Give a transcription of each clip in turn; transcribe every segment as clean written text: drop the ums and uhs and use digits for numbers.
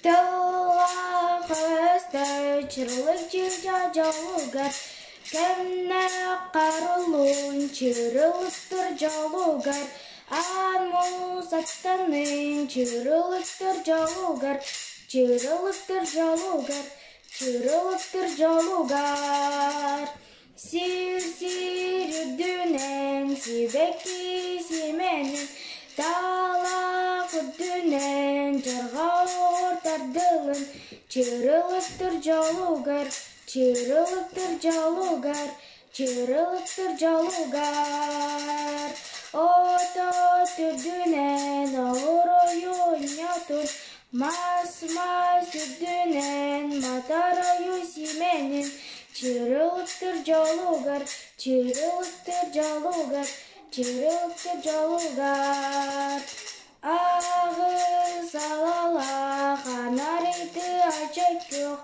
Тыллаах-өстөөх дьолугар, кэмнээх харылуун чырылыктыр дьолугар, аан муус аттанын чырылыктыр дьолугар, чырылыктыр дьолугар, чырылыктыр дьолугар. Сир-сир үрдүнэн сибэкки симэнин, талах үрдүнэн дьарҕа тардылын, чырылыктыр дьолугар, чырылыктыр дьолугар, чырылыктыр дьолугар. От-от үрдүнэн оҕуруйунньутун, мас-мас үрдүнэн матарайу симэнин, Чырылыктыр дьолугар, чырылыктыр дьолугар, чырылыктыр дьолугар. Аҕыс алалаах анарыйды ача күөх,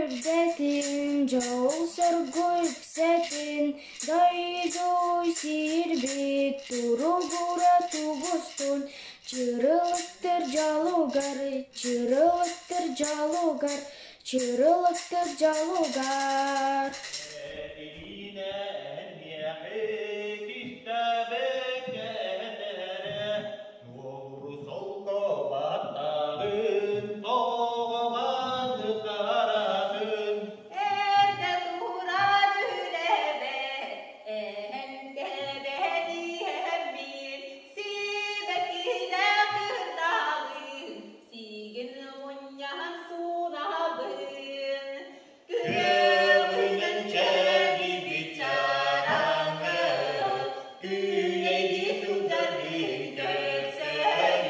Үөрүрдэтин, дьол-соргу үксэтин, Дойду сирбит туругура тубустун, Чырылыктыр дьолугар, чырылыктыр дьолугар, Чырылыктыр дьолугар. Эрдэ туран үлэбэр, эһэм кэбэниэммин, сибэккилээх кырдаалыын, сиигин мунньаһан суунабын. Күөҕүнэн чэбийбит чараҥҥын, күүлэйдии сылдьарбын көрсөрүм.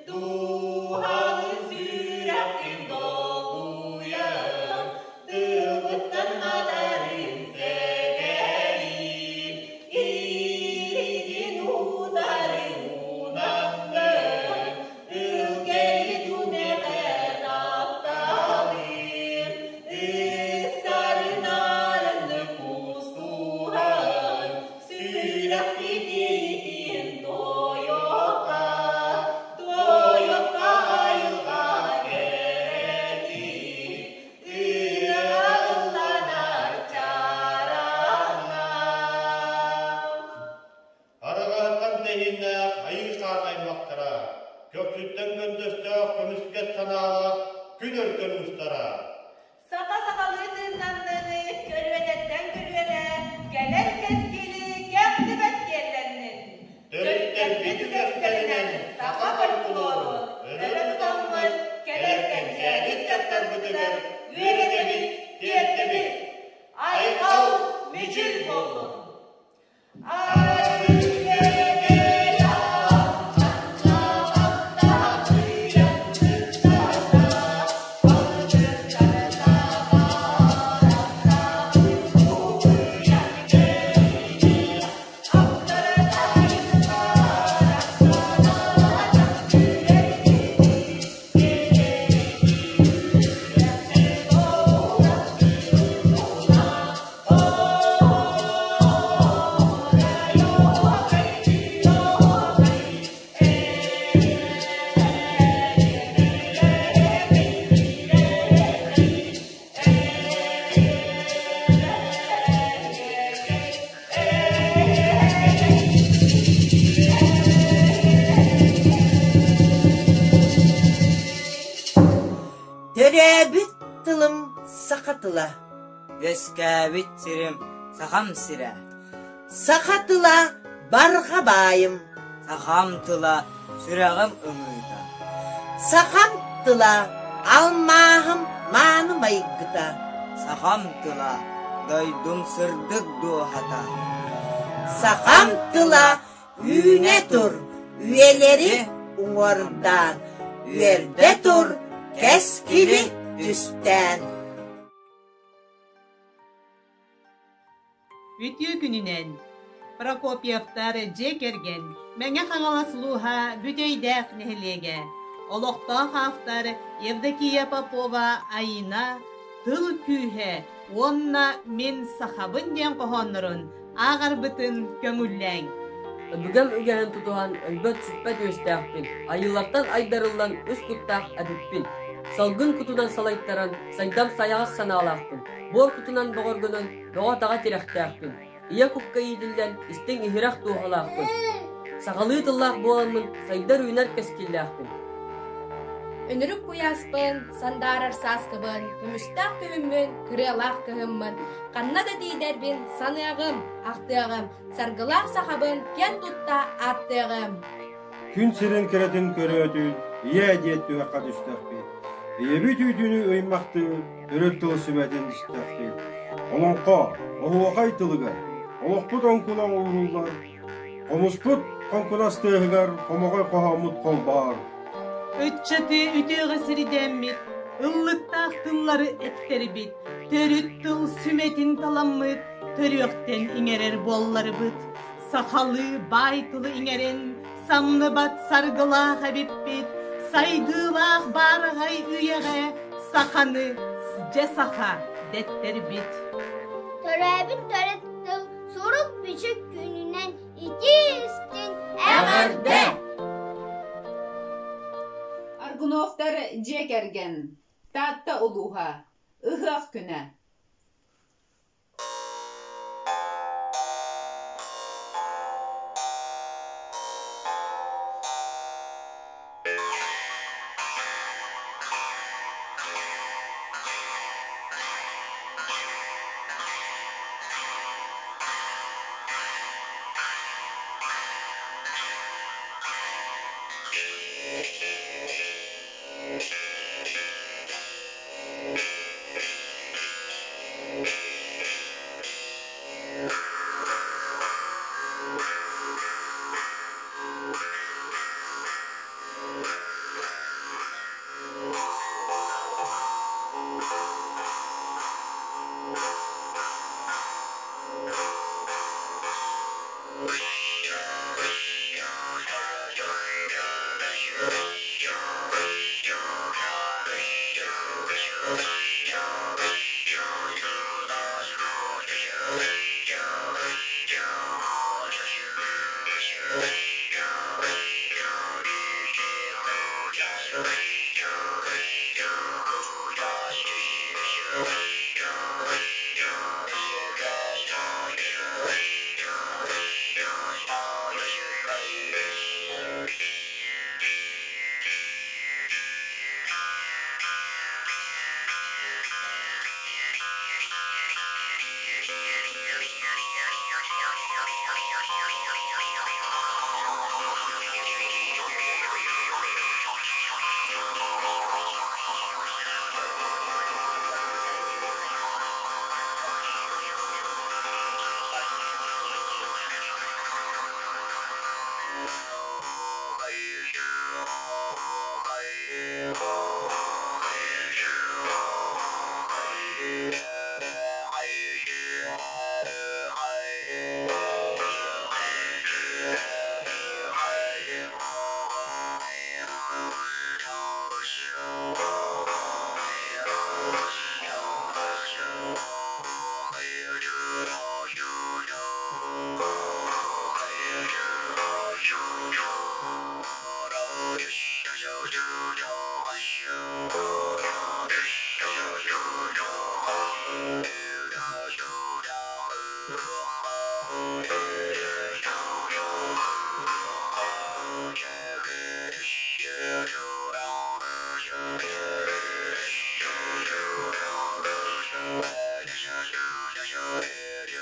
Дууһалыын сүрэхпин долгуйан, тылбыттан матарым сэгэрим. Илиигин утары уунаммын, Арҕаһыттан тэһииннээх айыы хаан аймахтара, көхсүттэн көндөстөөх көмүскэс санаалаах күн өркөн уустара. Саха сахалыы тыыннанныны көлүөнэттэн көлүөнэ кэлэр кэскили кэхтибэт киэллэннин. Төрүттэрбит үгэстэринэн саха фольклорун өрө тутаммыт кэлэр кэнчээри ыччаппытыгар үөрэтэбит, тиэрдэбит. Айхал мичил буоллун! Төрөөбүт тылым саха тыла. Үөскээбит сирим Сахам сирэ. Саха тыла барҕа баайым. Сахам тыла сүрэҕим ымыыта. Сахам тыла алмааһым мааны майгыта. Сахам тыла дойдум сырдык дууһата. Сахам тыла үүнэ тур, үйэлэри уҥуордаан, үөрдэ тур, кэскили түстээн. Үтүө күнүнэн! Прокопьевтар дьиэ кэргэн Мэҥэ Хаҥалас улууһа Бүтэйдээх нэһилиэгэ. Олохтоох автор Евдокия Попова Айина «Тыл күүһэ» уонна «Мин сахабын» диэн хоһооннорун ааҕарбытын көҥүллээҥ. Өбүгэм үгэһин тутуһан өлбөт-сүппэт үөстээхпин, айыылартан айдарыллан үс куттаах эбиппин. Салгын кутунан салайтаран, сайдам сайаҕас санаалаахпын, буор кутунан бөҕөргөнөн, бөҕө-таҕа тирэхтээхпин, ийэ кукка иитиллэн, истиҥ иһирэх дууһалаахпын. Сахалыы тыллаах буоламмын, сайдар-үүнэр кэскиллээхпин. Өнүрүк куйааспын, сандаарар сааскыбын, көмүстээх күһүммүн, кырыалаах кыһыммын, ханна да тиийдэрбин саныаҕым, ахтыаҕым, саргылаах сахабын киэн тутта ааттыаҕым. Күн сирин кэрэтин көрөөтүн, ийээ диэт түһэххэ түстэхпит. Ийэбит үүтүнү ыймахтыы, төрүт тыл сүмэтин истэхпит. Олоҥхо, оһуохай тылыгар, олохпут оҥкула ууруллар, хомуспут хоҥкунас тыаһыгар хомоҕой хоһооммут холбоор. Ыччаты үтүөҕэ сирдээммит, ыллыктаах тыллары эттэрбит, төрүт тыл сүмэтин таламмыт, төрүөхтэн иҥэрэр буолларбыт. Сахалыы баай тылы иҥэрин, самныбат саргылаах эбиппит, сайдыылаах баараҕай үйэҕэ саханы дьэ саха дэттэрбит. Төрөөбүт төрүт тыл сурук-бичик күнүнэн итии-истиҥ эҕэрдэ! Аргуновтар дьиэ кэргэн Таатта улууһа Ыһыах күнэ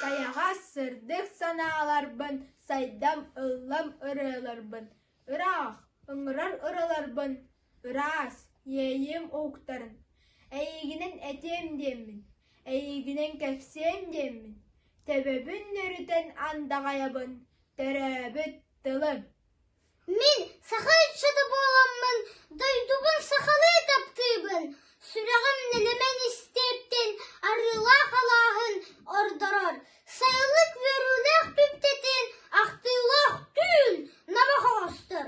Сайаҕас сырдык санааларбын, сайдам ыллам ырыаларбын, ыраах ыҥырар ыраларбын, ыраас иэйиим уһуктарын эйигинэн этиэм диэммин, эйигинэн кэпсиэм диэммин, төбөбүн нөрүтэн андаҕайабын, төрөөбүт тылым. Мин саха ыччата буоламмын дойдубун сахалыы таптыыбын, сүрэҕим нэлэмэн истиэптэн арыылаах алааһын ордорор, сайылык үөрүүлээх түптэтин ахтыылаах түүн номох оҥостор.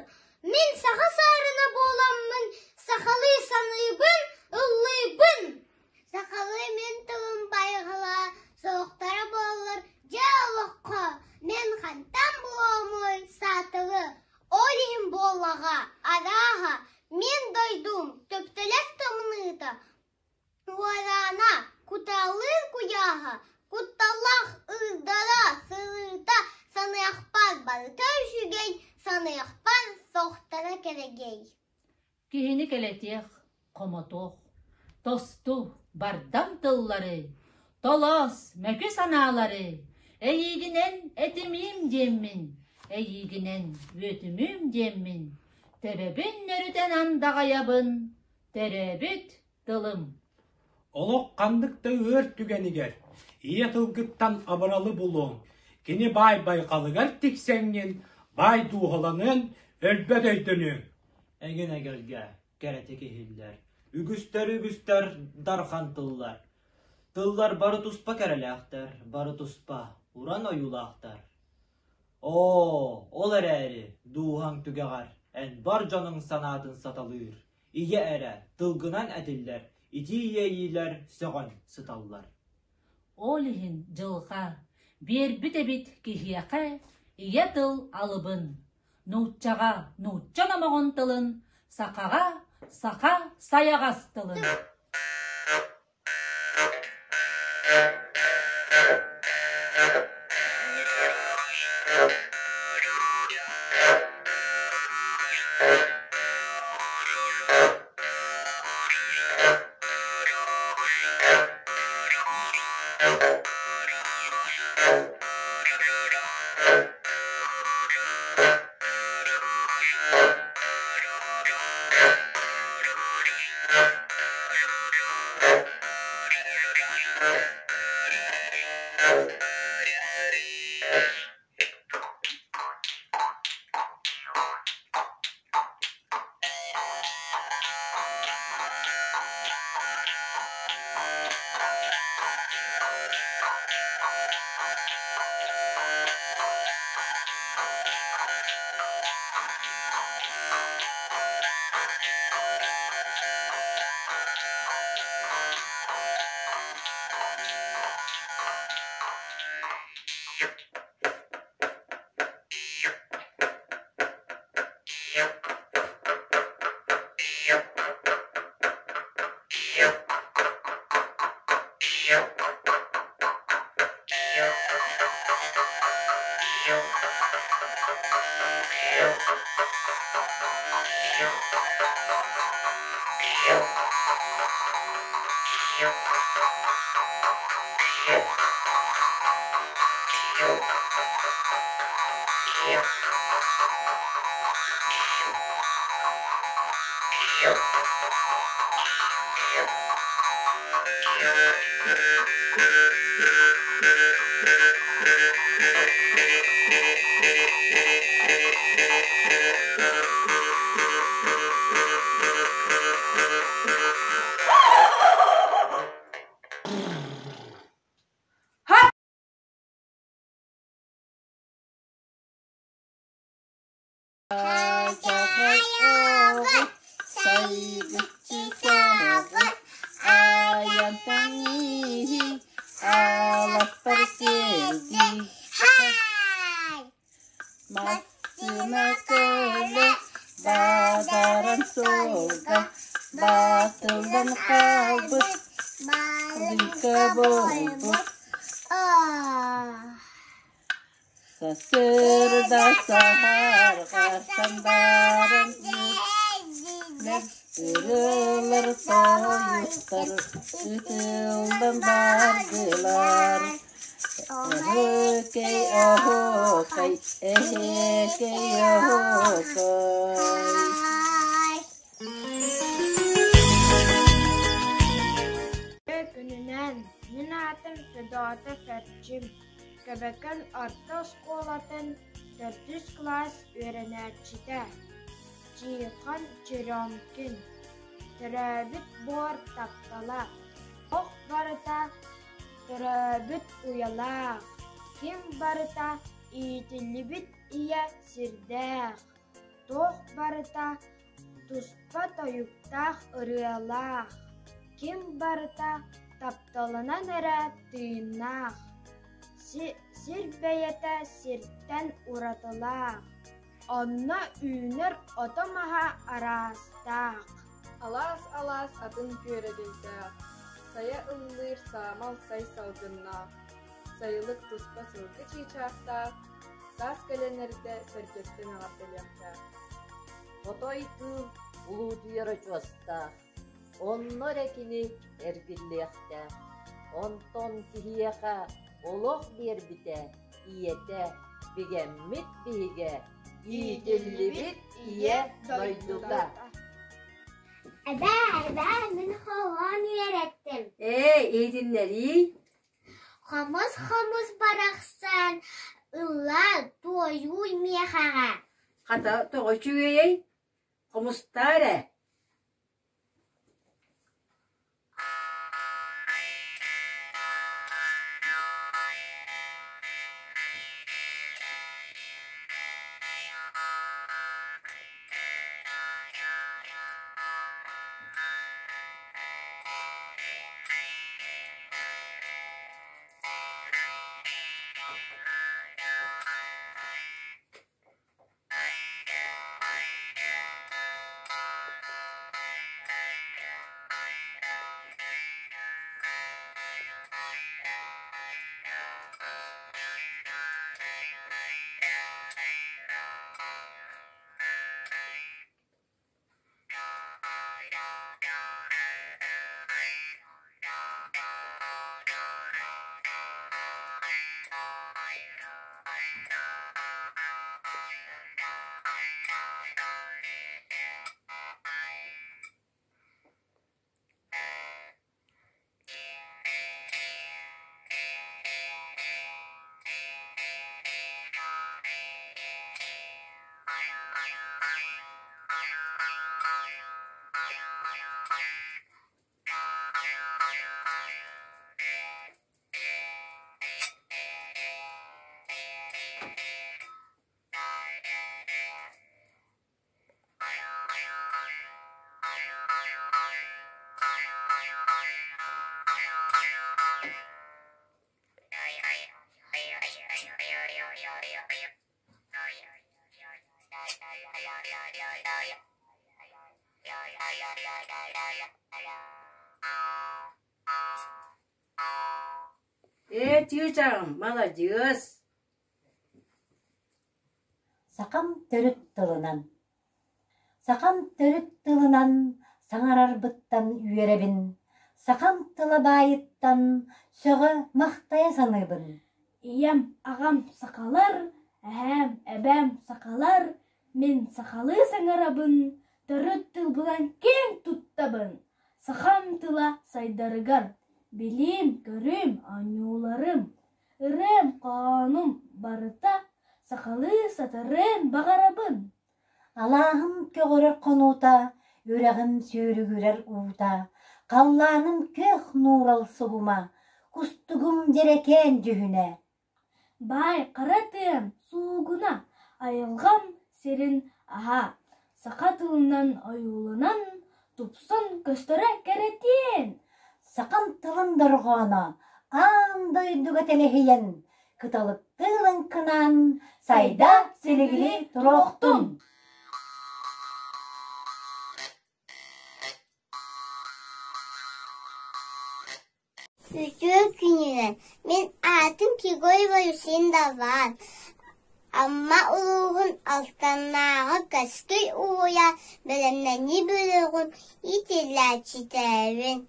Мин саха саарына буоламмын сахалыы саныыбын, ыллыыбын. Сахалыы мин тылым байҕала, суохтара буоллар дьэ олоххо мин хантан буолуомуй саатылы, ол иһин буоллаҕа, арааһа, мин дойдум түптэлэс тымныыта, уораана, кутаалыыр куйааһа, кутталлаах ыырдара, сырыыта саныахпар барыта үчүгэй, саныахпар сохторо кэрэгэй. Киһини кэлэтиэх, хомотуох, тосту, бардам тыллары, толоос, мөкү санаалары эйиигинэн этимиим диэммин, эйиигинэн үөтүмүүм диэммин, төбөбүн нөрүтэн андаҕайабын, төрөөбүт тылым. Олох ханнык да ыар түгэнигэр ийэ тылгыттан абыралы булуоҥ, кини баай байҕалыгар тиксэҥҥин, баай дууһаланыан, өлбөт өйдөнүөҥ. Эҥин эгэлгэ кэрэтик иһиллэр, үгүстэр-үгүстэр дархан тыллар. Тыллар бары туспа кэрэлээхтэр, бары туспа уран ойуулаахтар. Оо, ол эрээри дууһаҥ түгэҕэр эн бар дьонуҥ санаатын саталыыр, ийэ эрэ тылгынан этиллэр итии иэйиилэр сөҕөн сыталлар. Ол иһин дьылҕа биэрбит эбит киһиэхэ ийэ тыл алыбын, нууччаҕа нуучча номоҕун тылын, сахаҕа саха сайаҕас тылын. Батыллан хаалбыт, Балыҥка буолбут. Сарсыарда саһарҕа сандааран Ырыалар тойуктар ытыллан бардылар. Оһуокай, оһуокай, эһиэкэй, оһуокай. Күнүнэн мин аатым Федотов Эрчим. Көбөкөн орто оскуолатын төрдүс кылаас үөрэнээччитэ Тихон Черемкин Төрөөбүт буор таптала Ох барыта төрөөбүт уйалаах, ким барыта иитиллибит ийэ сирдээх, туох барыта туспа тойуктаах ырыалаах, ким барыта тапталынан эрэ тыыннаах, сир бэйэтэ сиртэн уратылаах, онно үүнэр ото-маһа араастаах. Алаас-алаас атын күөрэгэйдээх, сайа ыллыыр саамал сай салгыннаах, сайылык туспа сылгы чыычаахтаах, саас кэлэн эрдэ сэргэттэн эҕэрдэлиэхтээх. Хотой кыыл улуутуйар очуостаах, онно эрэ кини эргиллиэхтээх. Онтон киһиэхэ олох биэрбитэ ийэтэ, бигэммит биһигэ, иитиллибит ийэ дойдута. Эбээ, эбээ, мин хоһоон үөрэттим. Ээ, иһитиннэрии. Хомус-хомус барахсан ыллаа, туойууй миэхэҕэ. Хата, тоҕо үчүгэйэй? Хомустаа эрэ. Ээ, чыычааҕым, маладьыас! Сахам төрүт тылынан Сахам төрүт тылынан саҥарарбыттан үөрэбин, сахам тыла баайыттан сөҕө-махтайа саныыбын. Ийэм, аҕам сахалар, эһээм, эбээм сахалар, мин сахалыы саҥарабын, төрүт тылбынан киэҥ туттабын. Сахам тыла сайдарыгар билиим-көрүүм, оонньууларым, ырыам-хоһоонум барыта сахалыы сатарыан баҕарабын. Алааһым көҕөрөр хонуута, үрэҕим сүүрүгүрэр уута, халлааным күөх нуурал суһума, кустугум дьэрэкээн дьүһүнэ. Баай хара тыам суугуна, айылҕам сирин аһа, саха тылынан ойууланан, тупсан көстөрө кэрэтиэн. Сахам тылын дорҕооно аан дойдуга тэлэһийэн, кыталыктыы лыҥкынаан сайда силигилии туруохтун! Үтүө күнүнэн! Мин аатым Кигоева Люсинда Ван. Амма улууһун Алтаннааҕы Кэскил уһуйаан бэлэмнэнии бөлөҕүн иитиллээччитэбин.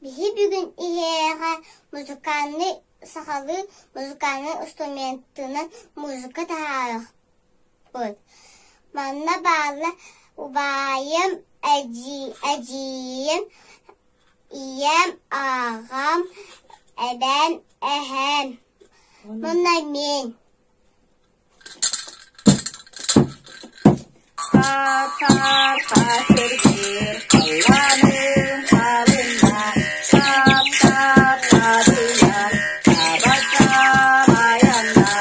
Биһи бүгүн иһиэхэ музыкальнай сахалыы музыкальнай инструментынан музыка таһаарыахпыт. Манна бааллар убайым, эдьиийим, Ийэм, аҕам, эбээм, эһээм уонна мин Хаар-хаар сэргиир халлааным халыҥа, Тап-тап-таатыйар табакам айанна,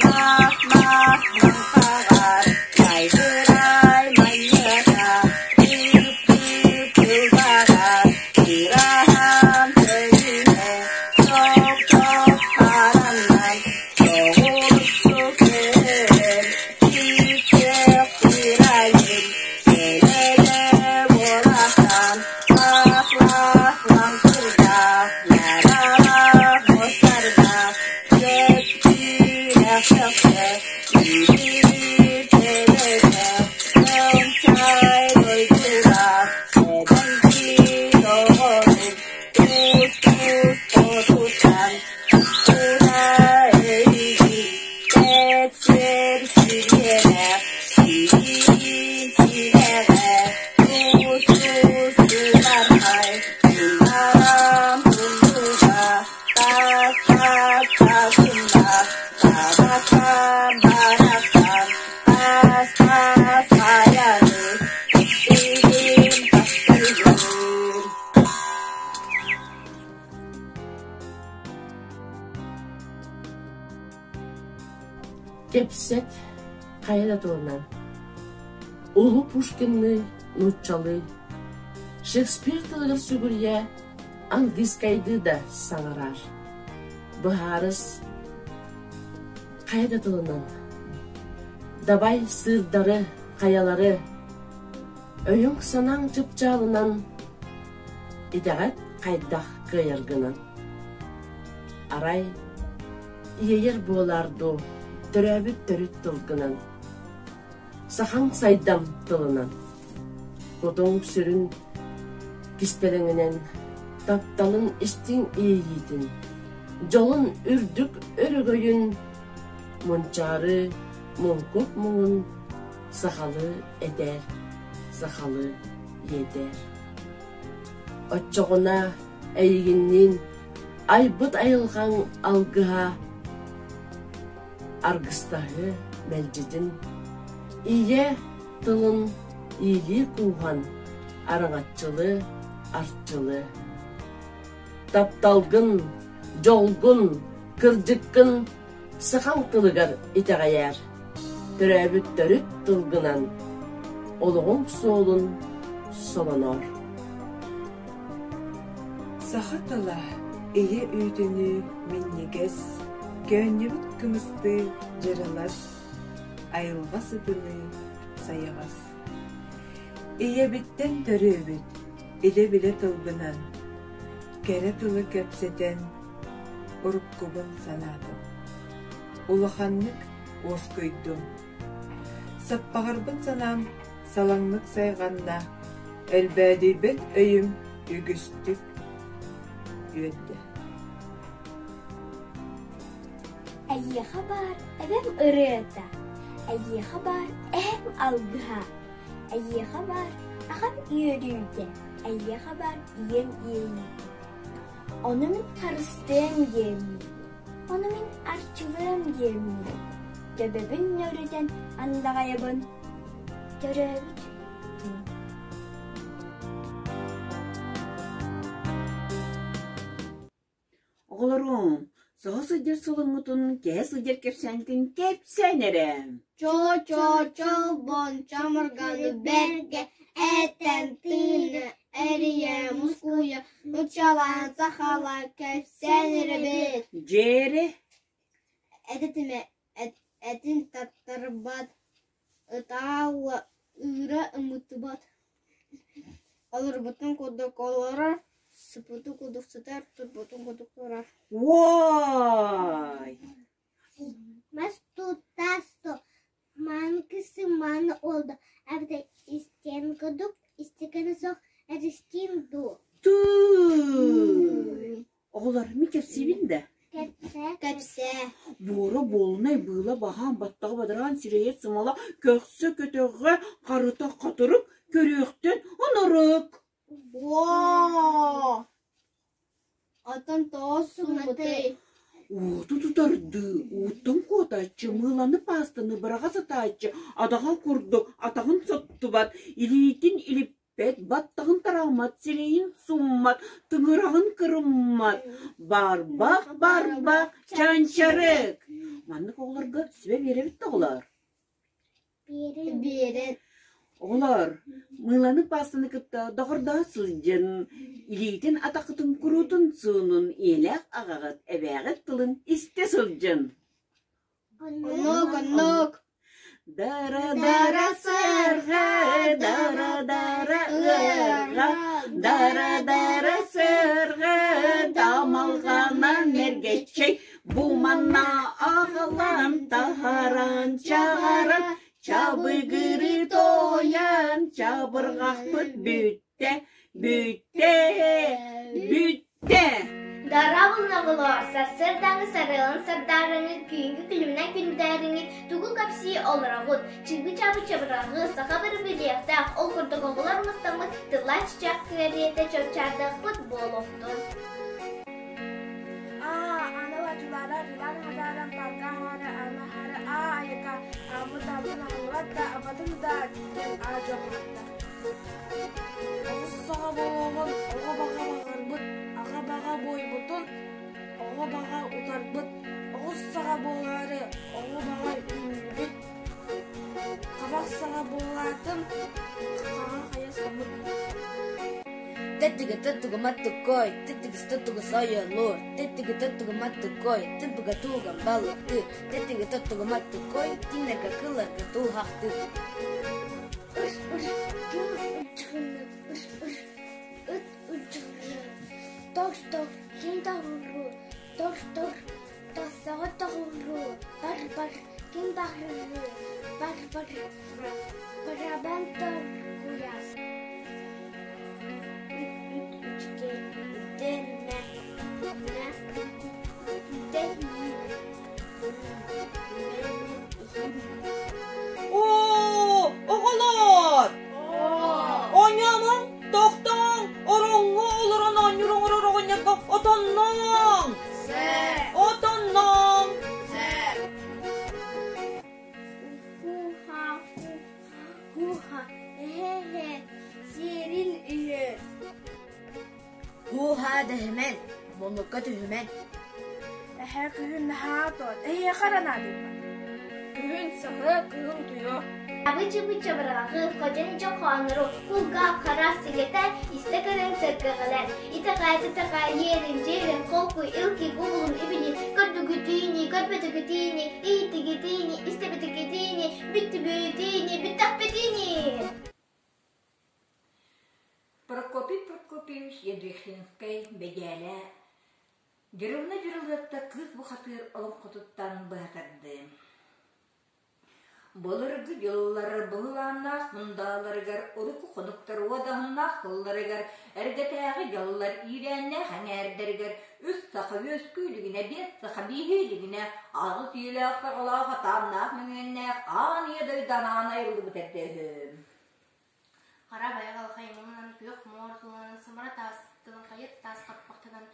Мах-мах маҥхаҕар майгырай манньыата, Кэпсэт хайа да тылынан Улуу Пушкинныы нууччалыы, Шекспир тылыгар сүгүрүйэ английскайдыы да саҥарар. Быһаарыс хайа да тылынан Дабай сыырдары, хайалары өйүҥ-санааҥ чыпчаалынан итэҕэт хайдах кыайаргынан. Арай иэйэр буолаар дуу төрөөбүт төрүт тылгынан, сахаҥ сайдам тылынан, кутуҥ-сүрүн кистэлэҥинэн тапталын истиҥ иэйиитин, дьолун үрдүк өрөгөйүн мунчаары муҥкук муҥун сахалыы этээр, сахалыы иэтээр. Оччоҕуна эйигинниин айбыт айылҕаҥ алгыһа аргыстаһыы мэлдьитин ийэ тылын иилии кууһан араҥаччылыы арчылыы Тапталгын, дьолгун, кырдьыккын сахаҥ тылыгар итэҕэйээр, төрөөбүт төрүт тылгынан олоҕуҥ суолун солоноор. Саха тыла ийэ үүтүнүү минньигэс, көөнньүбүт кымыстыы дьырылас, айылҕа сытыныы сайаҕас. Ийэбиттэн төрүөбүт илэ-билэ тылбынан, кэрэ тылы кэпсэтэн, уруккубун санаатым. Улаханнык уоскуйдум. Саппаҕырбыт санаам салаҥнык сайҕанна, өлбөөдүйбэт өйүм үгүстүк үөрдэ. Эйиэхэ баар эбэм ырыата, эйиэхэ баар эһэм алгыһа, эйиэхэ баар аҕам үөрүүтэ, эйиэхэ баар ийэм иэйиитэ. Ону мин харыстыам диэммин, ону мин арчылыам диэммин, төбөбүн нөрүтэн андаҕайабын, төрөөбүт тылым. Оҕолоруом, соһо сылдьар солоҥҥутун, кэһэ сылдьар кэпсээҥҥитин кэпсээн эрэ. Чо-чо-чолбон чамырганы бэргэ этэн тыына эрийэ мускуйа нууччалаан сахалаан кэпсээн эрэбит. Дьиэри Этитимэ этин таттарбат, ытаала ыыра ымытыбат. Олорбутун курдук олорор, Сыппытын курдук сытар, турбутун курдук турар. Уой! Мас тутас Мааныкысы мааны олду, эбэтэр истиэн курдук истикэни суох эристиин дуу Тыый! Оҕолор, мин кэпсиибин да? Кэпсээ. Кэпсээ. Буора буолунай быыла баһаам, баттаҕа бадараан, сирэйэ сымала, көхсө көтөҕө, харыта хатырык, көрүөхтэн онорук. Уо! Оттон тоҕо суммутуй? Уоту тутардыы, ууттан куотааччы, мыыланы паастаны быраҕа сатааччы, адаҕа курдук атаҕын соттубат, илиитин илиппэт, баттаҕын тарааммат, сирэйин суммат, тыҥыраҕын кырыммат. Барбах, барбах, чанчарык! Маннык оҕолорго сүбэ биэрэбит да оҕолоор? Биэрэн. Оҕолоор, мыыланы паастаны кытта доҕордоһо сылдьын, илиитин атаххытын куруутун суунун, ийэлээх аҕаҕыт, эбээҕит тылын истэ сылдьын. Оннук, оннук. Дара-дара сыарҕа, дара-дара ыарҕа, дара-дара сыарҕа, тамалҕанан эргэччэй, Бу манна аҕалан таһааран чаҕаран, чабыгыры тоойон, чабырҕахпыт бүттэ, бүттэ, бүттэ. Дарабылнаҕылар сарсыардааҥы сарыалын сардаарыҥы күһүҥҥү күлүмүнэн күндээриҥи тугу кэпсии олороҕут? Чыгы-чабы чабырҕаҕы саха бары билиэхтээх, ол курдук оҕолор мустаммыт тыллаах чычаах кэриэтэ чопчаардахпыт буолуохтун. Аа, анал адьылаара адьылаан хадааран парка аһаары аны аһаары аа айака ааммыт ааммын аһыллыбат да абатын да диэн аа дьон хаатта. Оҕус саҕа буолуоҕун оҕо баҕа баҕарбыт, аҕа баҕа буойбутун, оҕо баҕа утарбыт, оҕус саҕа буолаары оҕо баҕа үүннүбүт, хабах саҕа буолаатын хаҕа хайа саммыт. Тэттиги тэттиги маттыккой, тэттиги тэттиги сайыллуур, тэттиги тэттиги маттыккой, тымпыга тууган балыктыы, тэттиги тэттиги маттыккой, тиҥнэргэ кылларга тууһахтыы. Ыр ыр ким ыччыгыны ыр ыр ыт ыччыгыны тор тор ким тоҕуруу тор тор тоссоҕо тоҕуруу бар бар ким баҕарыы бар бар барабан тор куйаас Үт үчүгэй үтэннэ Оо, оҕолоор! Оонньоомоҥ, тохтооҥ, ороҥҥо олорон оонньуур оҥорор оҕонньорго отонноҥ! Отонноҥ! Һуу-ха, һуу-ха, эһэ-эһэ, сиэрин үһү. Һуу-һаа дэһимэн, муннукка түһүмэн. Эһэ күһүн наһаа тоот, эһиэхэ эрэ наадыйбат. Күһүн саһы, кыһын утуйуо. Абы-чыбы чабырҕаҕы, ходьон хооннору, кулгаах харах сигэтэ, истэ көрөн сэргэҕэлэр. Итэҕээ-титэҕээ, иэрин-дьиэрин, холкуй, илки, кубулун, ибили, көрдүгүтүүнү, көрбөтүгүтүүнү, иһиттигитиини, истэбитигитиини, бүттүбүтүүнү, бүттэхпитиини. Прокопий Прокопьевич Ядрихинскай Бэдьээлэ Дьырылына дьырылыатта кыыс бухатыыр олоҥхотуттан быһа тардыы. Былыргы дьыллар быһылааннаах мундааларыгар, урукку хонуктар уодаһыннаах сылларыгар, эргэтээҕи дьаллар иирээннээх эҥээрдэригэр үс саха үөскүү илигинэ, биэс саха бииһии илигинэ, аҕыс үйэлээх саҕалаах атааннаах мөҥүөннээх аан ийэ дойду анаан айыллыбыт эрдэ үһү. Хара байҕал хайманан, күөх муор тылынан, сымара таас тылын таас хаппахтанан,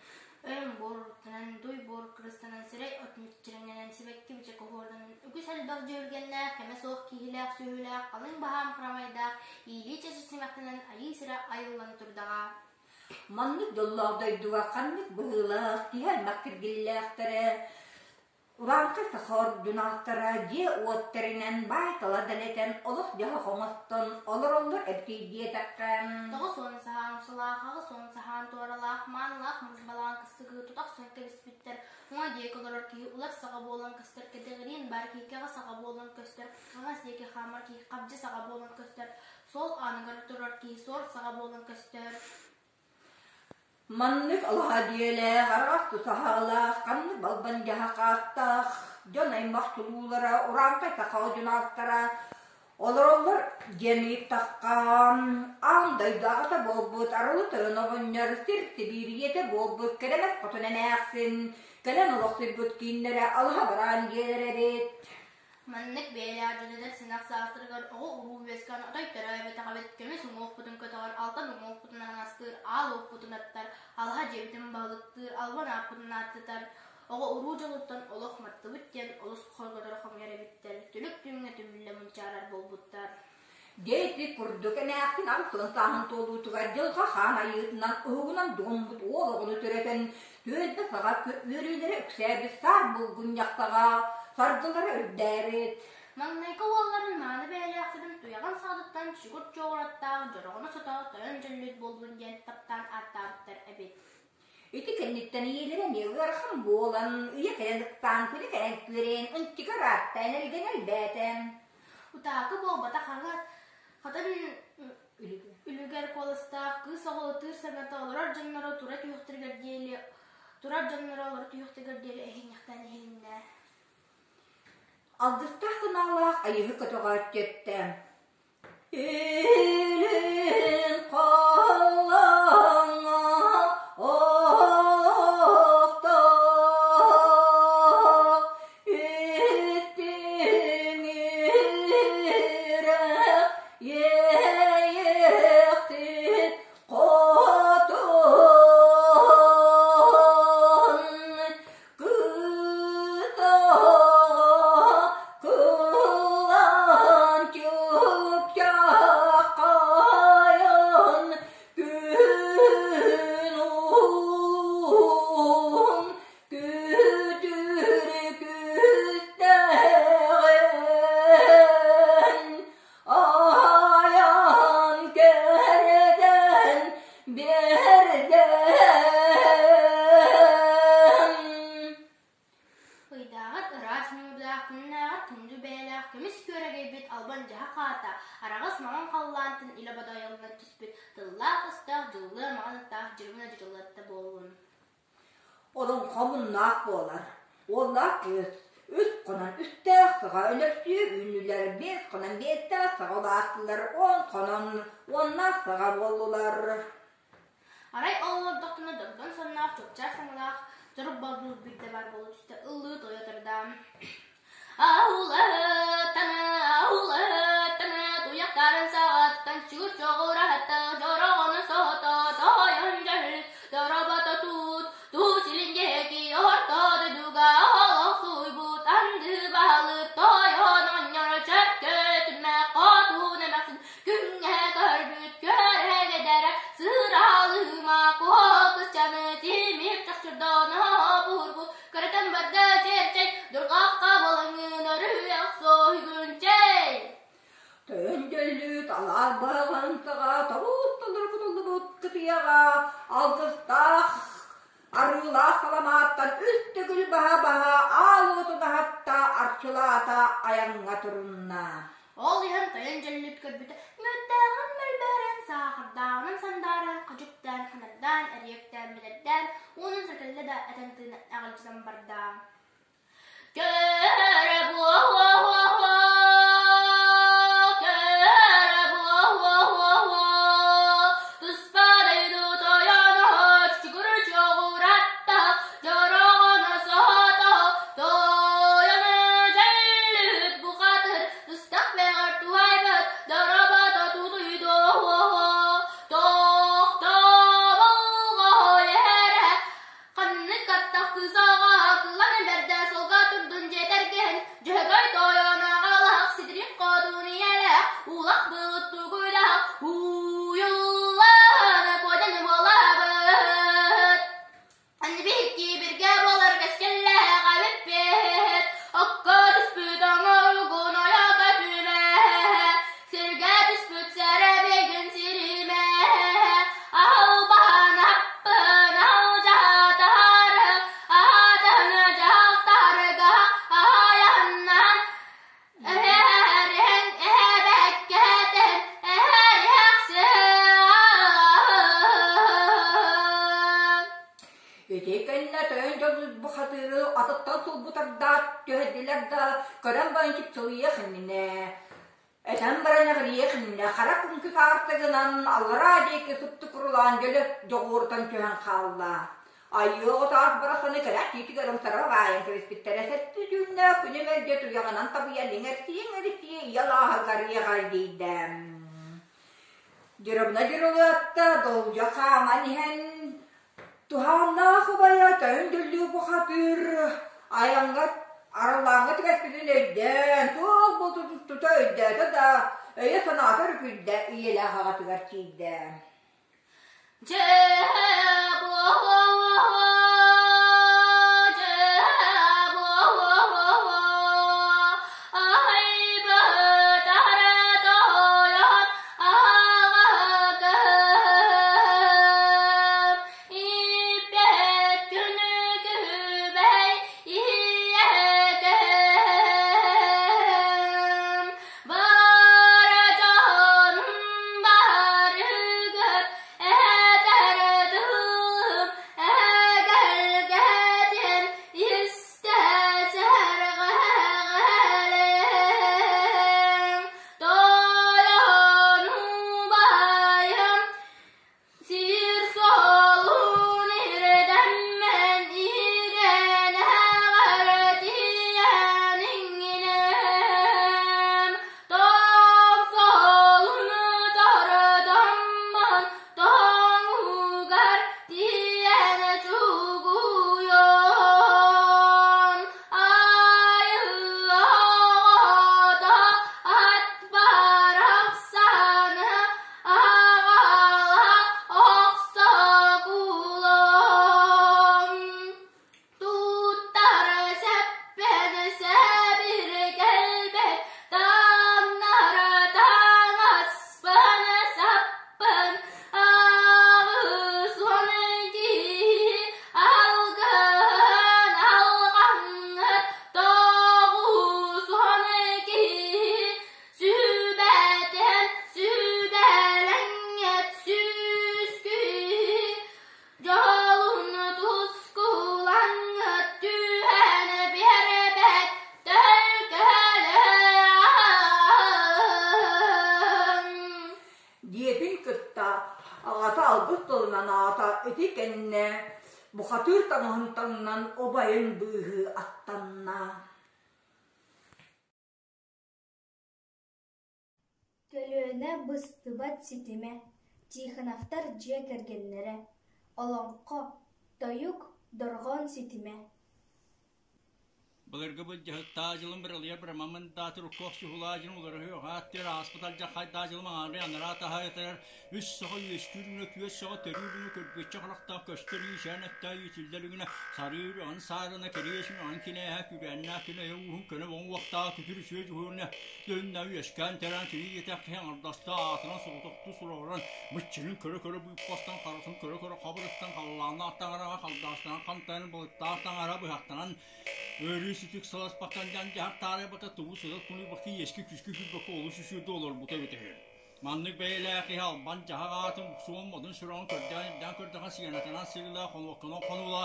өҥ буоруттанан, дуй буор кырыстанан, сирэй от мүччүрэҥнэнэн, сибэкки бичик оһуорданан, үгүс элбэх дьүһүлгэннээх, кэмэ суох киһилээх сүөһүлээх, халыҥ баһаам харамайдаах, иилии чэчир симэхтэнэн айыы сирэ айыллан турдаҕа. Маннык дьоллоох дойдуга ханнык быһыылаах киһи аймах киргиллээхтэрэ Урааҥхай саха ордунаахтара дьиэ-уот тэринэн, баай-тала дэлэтэн, олох-дьаһах оҥостон олороллор эбитий диэтэххэ 90 саһаан усталаах, 80 саһаан туоралаах, маанылаах мас балаҕан кыстыгы тута охсон кэбиспиттэр. Уҥа диэки олорор киһи улар саҕа буолан көстөр, кэтэҕириин баар киһи кэҕэ саҕа буолан көстөр, хаҥас диэки хаамар киһи хабдьы саҕа буолан көстөр, суол ааныгар турар киһи суор саҕа буолан көстөр. Маннык алаһа дьиэлээх, араас тусаһалаах, ханнык балбан дьаһах ааттаах дьон аймах чулуулара, урааҥхай саха одьунаастара олороллор диэн ыйыттахха, аан дойду аҕата буолбут Арылы Тойон оҕонньор сир Сибиирийэтэ буолбут Кэрэмэс Хотун эмээхсин кэлэн олохсуйбут кииннэрэ алаһа бараан дьиэлэрэ эбит. Маннык бэйэлээх дьүдьэнэр сэнэх саастарыгар оҕо-уруу үөскээн отой төрөөбөтөх эбит, көмүс уҥуохпутун көтөҕөр, алтан уҥуохпутун араҥастыыр, аал уоппутун аттар, алаһа дьиэбитин баһылыктыыр, албан ааппытын ааттатар, оҕо-уруу дьолуттан олох маттыбыт диэн олус хорготоро хомуйар эбиттэр, түлүк түүҥҥэ түмүллэ мунчаарар буолбуттар. Дьэ ити курдук эмээхсин 80 сааһын туолуутугар дьылҕа хаан айыытынан уһугунан дуоммут уол оҕону төрөтөн түөлбэ саҕа үөрүүлэрэ үксээбит саар булгунньахтаҕа саргылара үрдээбит. Маҥнайгы уолларын мааны бэйэлээхтэрин туйаҕын саҕатыттан чугур чуоҕураттаах дьороҕону сото тойон дьөллүт буоллун диэн таптаан ааттаабыттар эбит. Ити кэнниттэн ийэлэрэ эмиэ ыарахан буолан, үйэ кэлэн ыксаан, күнэ кэлэн күөрэйэн, ынчыга ыраатта, энэлгэнэ элбээтэ. Утаакы буолбатах аҥар хатын үлүгэр куоластаах кыыс оҕо ытыыр саҥата олорор дьонноро тура түһүөхтэригэр диэри турар дьонноро олоро түһүөхтэригэр диэри эһиҥнэхтээн иһилиннэ. Алгыстаах санаалаах айыһы көтөҕөөччү эттэ. Илин халлааҥҥа охтоох истиҥ иһирэх иэйиэхсит хотун Кытаҕа кылаан чыпчаххайын күн уһун күтүр күстээҕин айан кэрдэн биэрдэм. Ыйдааҕыт ыраас ньуурдаах, күннээҕит күндү бэйэлээх көмүс күөрэгэйбит албан дьаһах аата, араҕас маҥан халлаантан илэ бодойомҥо түспүт тыллаах-өстөөх дьыллыа маҥан аттаах дьырыбына дьырылыатта буоллун. Олоҥхо муннаах буолар. Уоллаах кыыс үс хонон үстээх саҕа өлөрсүү үүннүлэр, биэс хонон биэстээх саҕа улааттылар, он хонон уоннаах саҕа буоллулар. Арай ол олордохтуна догдон сонноох, чуопчаар саҥалаах, сорук балбыыр биирдэ баар буола түстэ, ыллыы тойо турда. Аулаттана, аулаттана, туйахтарын саҕаттан чугур чоҕураһатта, дьороҕону соһото, тойон дьөһүл, доробото туут, Тус илин диэки орто дойдуга олохсуйбут анды баһылык тойон оҕонньоро чөккөтүмэ хотун эмээхсин күҥҥэ көрбүт көрөгөдөрө сыралыма куокусчаны тимир чохчордоно буурбу көрөтөн барда чэрчэй дурҕахха болоҥун өрүөх соһугун чэй Төндөллүт алаас баһылаан саҕа тобукталары кутуллубут кытыйаҕа алгыстаах арыылаах саламааттан үс төгүл баһа-баһа аал уотун аһатта, арчылаата, айаҥҥа турунна. Ол иһэн тойон дьөллүт көрбүтэ мүөттээҕин мөлбөөрөн, саахардааҕынан сандааран, хадьыктаан, ханардаан, эриэктээн, бэдэрдээн, уунун сакылла да этэн тыынан аҕалдьытан барда. Көрө буо-уо-уо-уо, көрө буо-уо-уо-уо, туспа дойду тойоно чугур чоҕуратта, дьороҕоно соһото, тойоно дьэллүт бухатыр, тустах бэҕэр туһайбыт, доробото тутуйдуо-уо-уо, тохтобулго эрэ Ханнык аттах кыыс оҕо кылан бэрдэ суолга турдун дьиэ кэргэн Дьөһөгөй тойон. Ити кэннэ тойон дьон бухатыыры атыттан сулбутардаат түһэрдилэр да, көрөн баран чыпчылыйыах иннинэ, этэн баран эҕирийиэх иннинэ хара күҥкү хаартыгынан аллараа диэки супту курулаан дьөлө дьоҕуурутан түһэн хаалла. Айыы оҕотоох барахсаны кэрэх тиитигэр умсара баайан кэбиспиттэрэ сэттэ түүннээх күнү мэлдьи туйаҕынан табыйан иҥэрсийэ-иҥэрсийэ ийэ алааһыгар иэҕэрдийдэ. Дьырыбына дьырылыатта долдьо хааман иһэн туһааннаах убайа төһөн дөллүү бухатыыр айаҥҥа араллааҥҥа түбэспитин өйдөөн, туох буолтун тута өйдөөтө да, өйө-санаата өрүкүйдэ, ийэлээх аҕатыгар тиийдэ. Дьэ Сир суолун ирдэммэн иирэнэҕэр тиийэн иҥинэм, тоҥ суолун тордоммон тоҥугар тиийэн чугуйуом. Айыы оҕото ат барахсаны Аҕала охсокулом, туттар сэппэн сэбиргэлбэт, таҥнар таҥаспын саппын, аҕыс киһи алгыһын алҕаҥҥыт, 90 киһи Сүбэтэн сүбэлэҥҥэт сүүс киһи дьолун тускулаҥҥыт түһэн биэрбэт төлкөлөөн. Диэтин кытта аҕата алгыс тылынан аата ити кэннэ бухатыыр таҥаһын таҥнан убайын быыһыы аттанна. Көлүөнэ быстыбат ситимэ, Тихоновтар дьиэ кэргэннэрэ, Олоҥхо, тойук, дорҕоон ситимэ Былыргы былдьаһыктаах дьылым быралыйар бырамаммын даатыр уккуох чуһулаа дьин уларыһы ааттыыр ааспыт алдьархайдаах дьылым аҥаарый анараа таһаайытыгар үс саҕа үөскүүр үҥэ күөс саҕа төрүүр үҥэ көрбүөччү харахтаах көстөр иисээн эттээх иитиллэр үҥүнэ сарыыр үөҕүн саарына кириэс үҥэҕин кинээһэ күрээннээх күн өйө ууһун көнө боҥ уохтаах күтүр үчүгэй дьуһуурна дьүһүннэ үөскээн тэрээн кини диэтэх киһи аҥардастыы аатынан соҕотохтуу сураҕыран быччынын көрө-көрө быыппастан харытын көрө-көрө хабырыттан халлааннаах таҥараҕа халдаастанан хантайан былыттаах таҥара быһахтанан ыарыы сүтүк саласпакка дьаһар таарыйбата тугу сытар кунуйбакка иэскэ күүскэ күүрбэккэ олус үсүөрдэ олорбута эбитэ үһү. Маннык бэйэлээх киһи албан дьаһах аатын суон модун сүрэҕин көрдөөн ирдээн көрдөхө сыанатынан сыылаа хонуокканан хонуула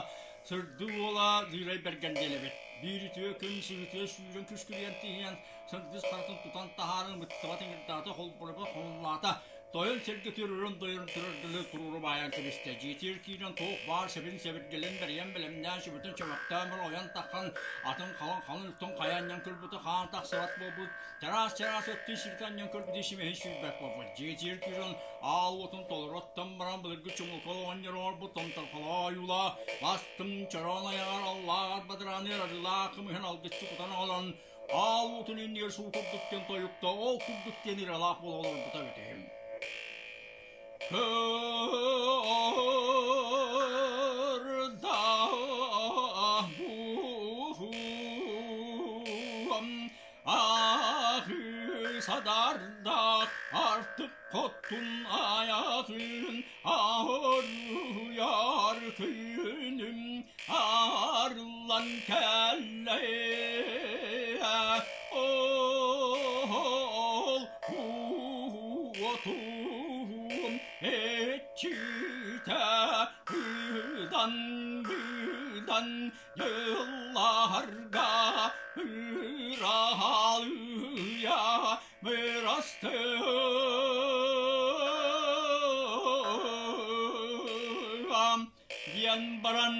сырдык уола Дыырай Бэргэн диэн эбит. Биир үтүө күн сыһыытыгар сүүрэн күскүрүйэн тиийэн сырдыс харатын тутан таһааран мыттыбат ыҥырдаата холборуга хонуллаата тойон сиргэ түрөрөн дойрун түрөрдөлө туруору баайан кэбистэ. Дьиэтигэр киирэн туох баар сэбин сэбиргэлин бэрийэн бэлэмнээн сүбэтин чөмөхтөөн баран ойон таххан атын халан халын үктэн хайа анньан көрбүтэ хаан тахсыбат буолбут Чараас-чараас өттүн сиргэ анньан көрбүтүн симэһин сүүрбэт буолбут. Дьиэтигэр киирэн аал уотун толору оттон баран былыргы чумулкал оҕонньор оҥорбут томторхолоо ойуулаах бастыҥ чороон айаҕар аллааҕар бадараныар арыылаах кымыһын алгысчы кутан оҕолон аал уотун иннигэр суу курдук диэн тойукта ол курдук диэн ыралаах буола олорбута эбитим. Аһыы садардаах артык хоттун айатын аһыруйар күнүм арыллан кэллэ ол уотум иччитэ ыдан Дьыллан дьылларга ыралыйа бырастыам диэн баран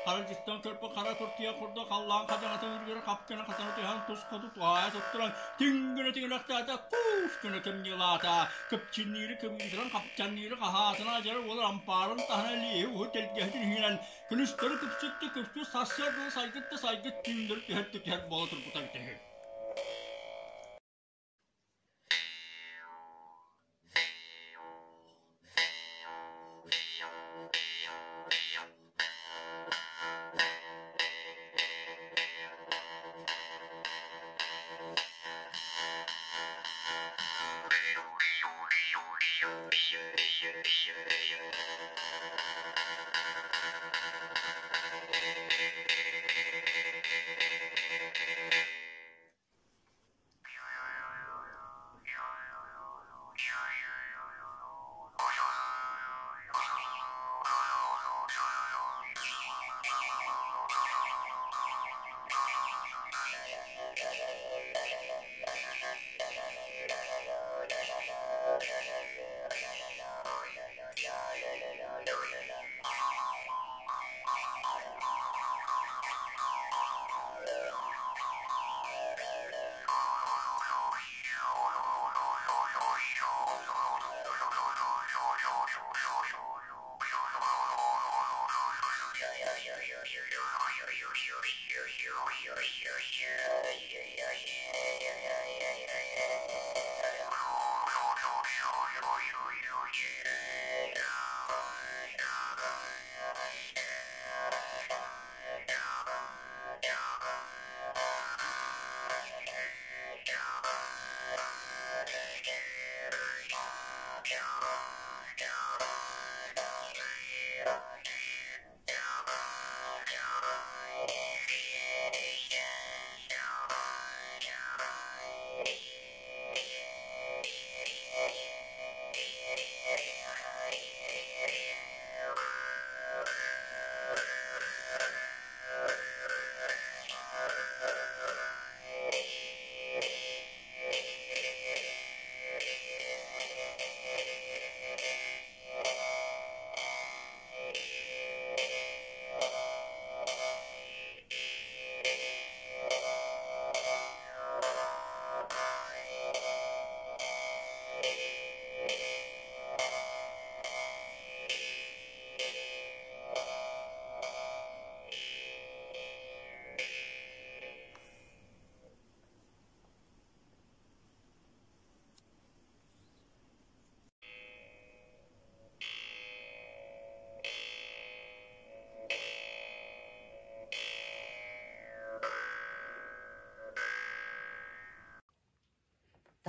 харадьыттан көрбүт хара куртуйа курдук халлаан хадьаҥатын үрдүгэр хап гына хатана түһэн тус хоту туһаайа туттаран түҥ гына тиҥилэхтээтэ куус гына кымньыылаата кыпчынныыры кыбыытынан хапчанныыры хаһаатына адьара уолар ампаарын таһынан лиэһи уһу тэлгэһитин иһинэн Күнүстэри күпсүттэ күпсүт сарсыарда сайгыт да сайгыт түүннэри түһэр да түһэр буола турбута эбитэ үһү.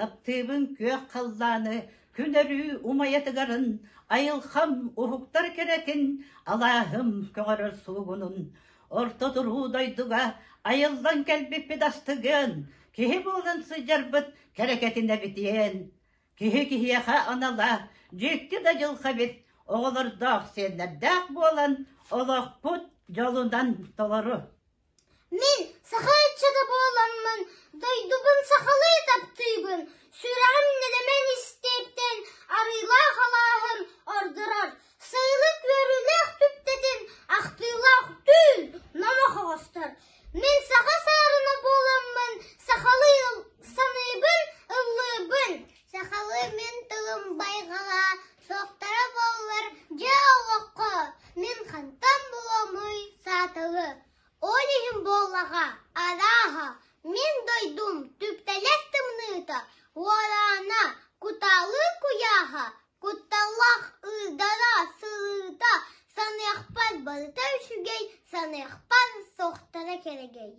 Таптыыбын күөх халлааны, күн өрүү умайа тыгарын, айылҕам уһуктар кэрэтин, алааһым көҕөрөр суугунун. Орто туруу дойдуга айыллан кэлбиппит астыгыан, киһи буолан сылдьарбыт кэрэкэтин эбитиэн. Киһи киһиэхэ анала, дьикти да дьылҕа эбит, оҕолордоох, сиэннэрдээх буолан олохпут дьолунан толору. Мин саха ыччата буоламмын, дойдубун сахалыы таптыыбын, сүрэҕим нэлэмэн истиэптэн арыылаах алааһын ордорор, сайылык үөрүүлээх түптэтин ахтыылаах түүл номох оҕостор. Мин саха саарына буоламмын, сахалыы саныыбын, ыллыыбын. Сахалыы мин тылым байҕала, суохтара буоллар дьэ олоххо мин хантан булуомуй сааталы. Ол иһин буоллаҕа, арааһа, мин дойдум түптэлэс тымныыта, уораана, кутаалыы куйааһа, кутталлаах ыырдара, сырыыта, саныахпар барыта үчүгэй, саныахпар суохтара кэрэгэй.